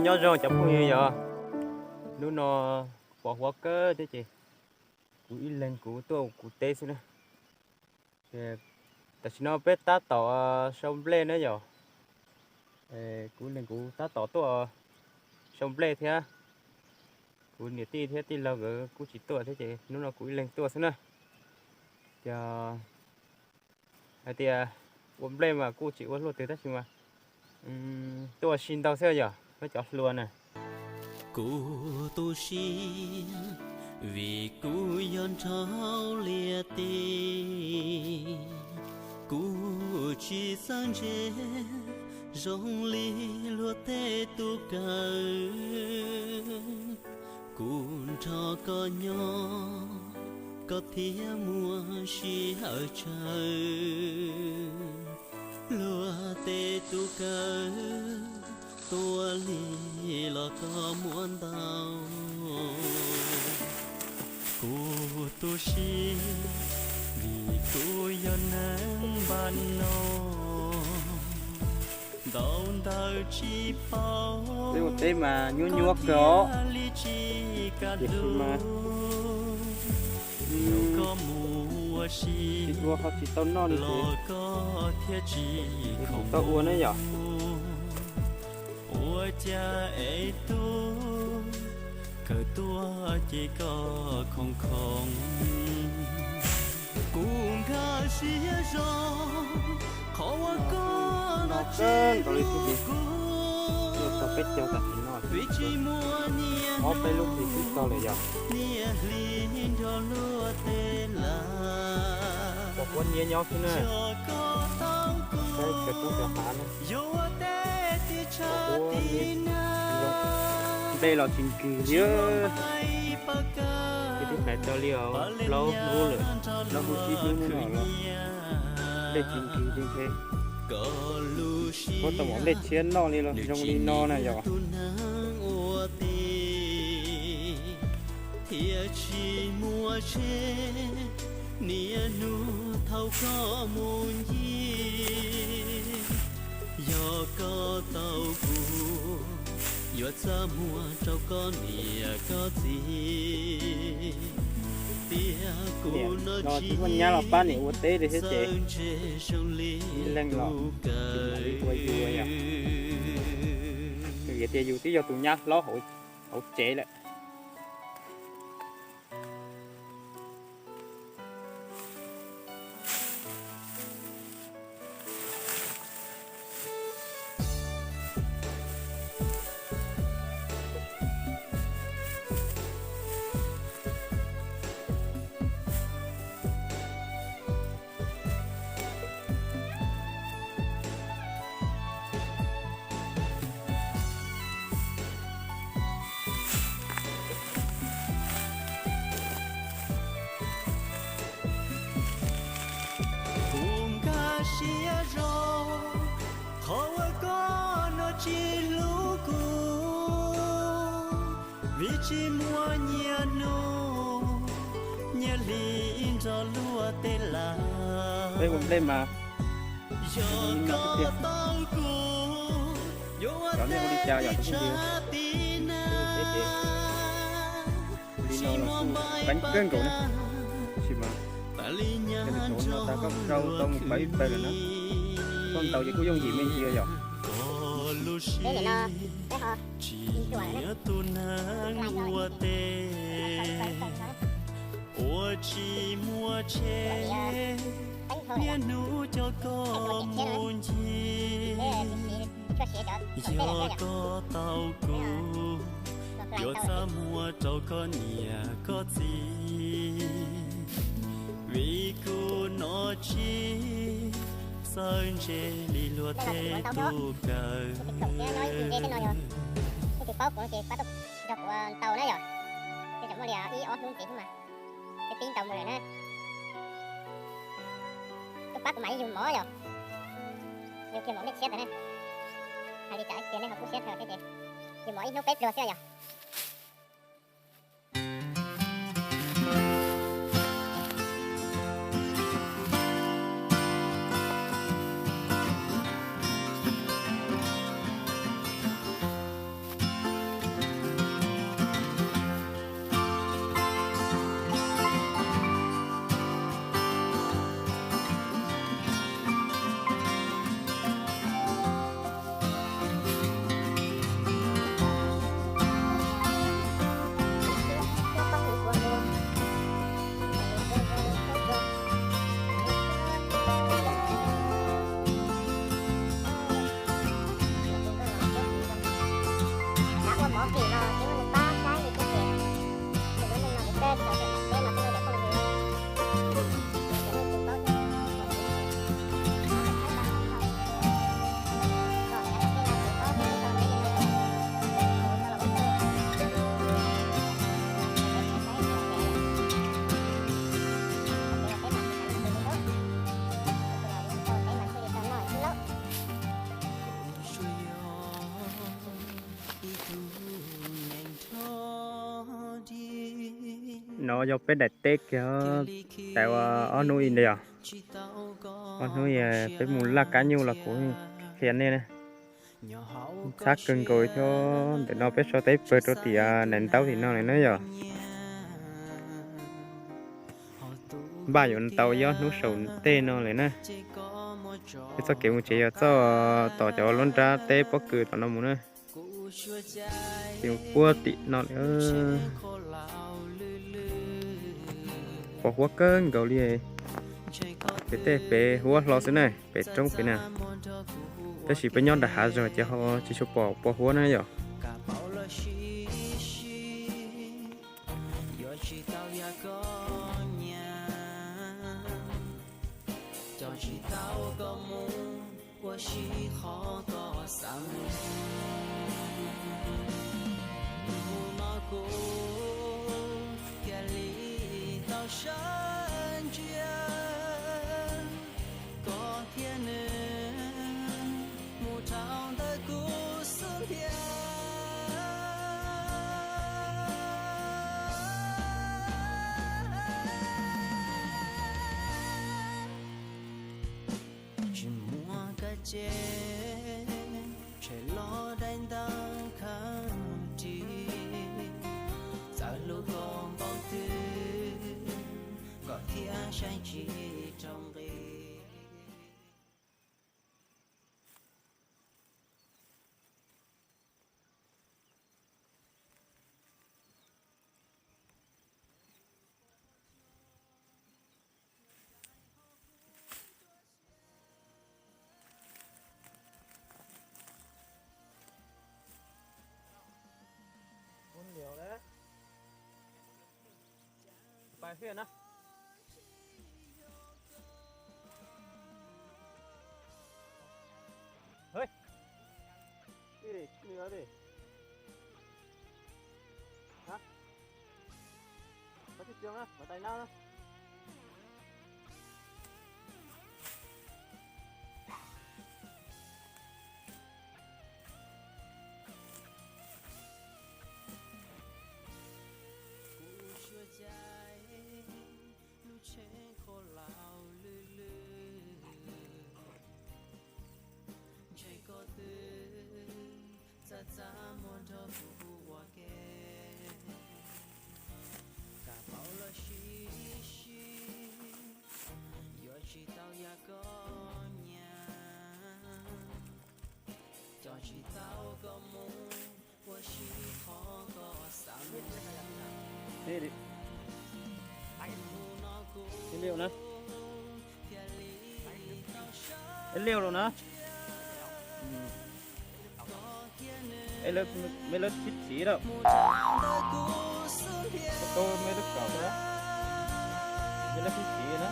Nyob zoo cov phooj ywg yog, hnub no pom huab kawg thiab ces kuv ib leeg kuv tuaj kuv teb xwb na. Ces tam sim no peb tab tom sau nplej na yom. Kuv ib leeg kuv tab tom tuaj sau nplej thiab. Kuv niam tij thiab tij laug nkawd kuj tsis tuaj thiab ces hnub no kuv ib leeg tuaj xwb na. Ces hais tias ua nplej mas kuj tsis ua luaj twg tab sis mas tuaj ua si ntau xwb yom, peb cov hluas na. Kuv tu siab vim kuv yog nraug liaj teb, kuv tsis txawj ntse zoo li luag tej tub kawm. Kuv nrog koj nyob, koj thiaj muaj sij hawm tsawg. Luag tej tub kawm tuaj lig los koj muab ntau. Kuv tu siab vim kuv yog neeg npam no, ntau ntawd tsis paub, peb ua teb mas nyuaj nyuaj kawg os, tiam sis mas tsis ua ho tsis tau noj li ces kuv tau ua na yom. Ua cas es tub kawm tuaj ces koj khoom khoom. Kuv nkag siab zoo, qhov uas koj no tsis hlub kuv, tau peb caug tam sim no, vim tsis muaj niaj ob peb lub hlis twb txog lawm yom. Niaj hli nrog luag tej lawm, tau ua niaj nyob xwb na, yog koj tau kuv, yuav ua teb tig tshav tig nag, nplej los tsis nkig li. Tsis muaj maib pab kaw, tib hais tau li os, plaub hnub lawm, plaub hnub tsib hnub no los nplej tsis nkig li ntshe, koj tau mam nplej tshiab noj li los zoo li no na yom. Thiaj tsis muaj tsheb niaj hnub thauj koj mus ncig. Yog koj tau kuv, yuav txaj muag rau koj niam koj txiv. Tias kuv no tsis muaj nyab los pab niam ua teb li thiab ces ib leeg los tsis mam li ua yus yom. Vim tias yus twb yog tus nyab hlob hauv tsev lawm. Kuv nkag siab zoo, qhov uas koj no tsis hlub kuv, vim tsis muaj nyiaj hnub nyiaj hli nrog luag tej lawm. Peb ua nplej mas yog koj tau kuv, yuav ua teb tig tshav tig nag. Li no los kuj peev kawg nkaus na, tab sis mas yog li thaum no tas koj sau tau mus pawg ib pawg lawm na, koj ntaus ces kuj yooj yim me ntsis yom. Peb nim no peb ho ib tuam lawm na. Ua teb ua tsis muaj tsheb, niaj hnub coj koj mus ncig. Yog koj tau kuv, yuav txaj muag rau koj niam koj txiv, vim kuv no tsis txawj ntse li luag tej tub kawm. Leej twg paub kuv ces pab tuaj nrog kuv ntaus na yom. Tej zaum muaj li ib ob hnub ntxiv xwb mas peb pib ntaus mus lawm na. Tuaj pab kuv mam li yug mov yom. Yug kiag mov nplej tshiab ntawd na. Hais li cas tias nej ho kub siab dhau thiab ces yug mov ib hnub peb pluag xwb yom. No yog peb daim teb kiag, daim uas ob hnub ib ntawd yog, ob hnub peb mus laj kab nyuj los kuv qhia nej na. Txhab kawg nkaus thiab. Ntawm no peb so teb pawg rau tim daim ntaub tim no lawm na yog. Npaj yuav tau ib ob hnub saum tej no lawm na. Peb txoj kev mus tsev yog txoj tom cov lub nrab teb pob kws tom no mus na. Ces puag tim no lawm. Pos huab kawg nkaus li. Ces tej pem huab hlo xwb na, pem roob pem na. Tab sis peb nyob nram hav zoov ces ho tsis tshua pom pos huab na yom. Tsis muaj kab ces tshem los daim ntawv khawb ris, txawv lub koj npaum twg koj thiaj saib tsis raug nqi. Kuv suav cai lub tsheb kho laus lwj lwj, ntshe koj twb txaj txaj muag nrog kuv ua ke. Kam paub los sis sis, yuav tsis tau yam koj nyiam, coj tsis tau koj mus ua si qhov koj xav. Ib liu na. Ib liu lawm na. Mej lawv thib tsib lawm. Mej lawv thib tsib na.